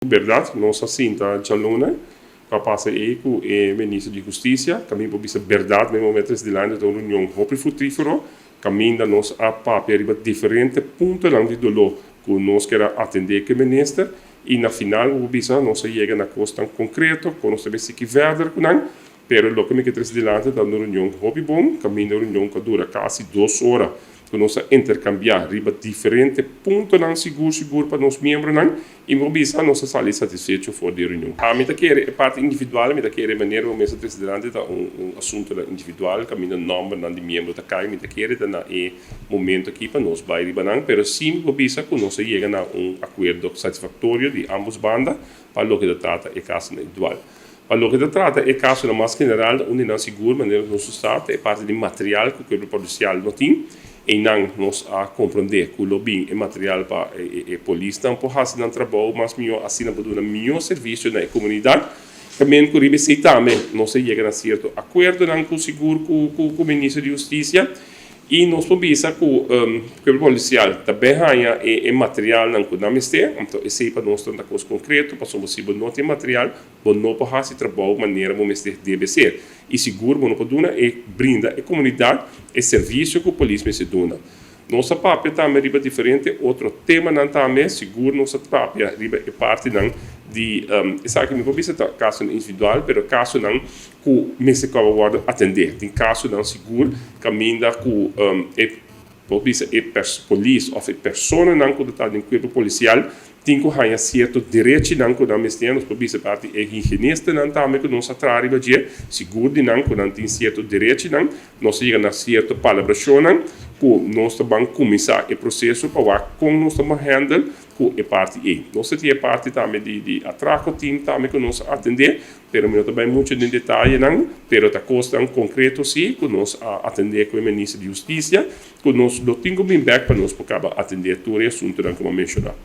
Bèrdat, nos a sinta djaluna ku a pasa ei ku e minister di Hustisia, kaminda por bisa bèrdat na e momento es dilanti ta un reunion hopi fruktífero, kaminda nos a papia riba diferente puntonan di doló ku nos kier a atendé ku e minister i na final bo por bisa nos a yega na kosnan konkreto ku nos ta bay sigui verder ku nan. Pero loke mi ke trese dilanti ta un reunion hopi bon, kaminda un reunion ku a dura kasi 2 ora, ku nos a interkambiá riba diferente puntonan sigur sigur pa nos miembronan i mi por bisa nos a sali satisfecho for di e reunion. Ami ta kere e parti individual, mi ta kere manera bo mes a trese dilanti ta un asuntonan individual kaminda nòmbernan di miembro ta kai, mi ta kere ta na e momento aki pa nos bai riba nan, pero sí mi por bisa ku nos a yega na un akuerdo satisfaktorio di ambos banda pa loke ta trata e kasonan individual. Pa loke ta trata e kasonan mas general, un di nan sigur manera nos sa ta e parti di material ku kuerpo polisial no tin. Einan nos a komprondé ku lo bin e material pa e polisnan por hasi nan trabou mas mihó, asina por duna mihó servisio na e komunidat. Tambe ku riba esei tambe nos a yega na sierto akuerdonan ku sigur ku minister di Hustisia i nos por bisa ku kuerpo polisial ta bin haña e materialnan ku nan mester. Anto esei pa nos ta un kos konkreto, pasobra si bo no tin material, bo no por hasi trabou manera bo mester debe ser i sigur bo no por duna e brinda e komunidat e servisio ku polis mester duna. Nos a papia tambe riba diferente otro temanan tambe, sigur nos a papia riba e partinan di esaki mi por bisa ta kasonan individual, pero kasonan ku mester kaba wòrdu atendé. Tin kasonan sigur kaminda ku e por bisa e polis òf e personanan ku ta den kuerpo polisial tin ku haña sierto derechinan ku nan mester. Nos por bisa parti e higienistanan tambe ku nos a traha riba dje, sigur di nan ku nan tin sierto derechinan. Nos a yega na sierto palabrashonnan ku nos ta ban kuminsá e proseso pa wak kon nos ta ban handle ku e parti ei. Nos ta tin e parti tambe di atrako team tambe ku nos a atendé, pero mi no ta bai muchu den detayenan, pero ta kosnan konkreto sí ku nos a atendé ku e minister di Hustisia, ku nos lo tin ku bin bèk pa nos por kaba atendé tur e asuntunan ku mi a menshoná.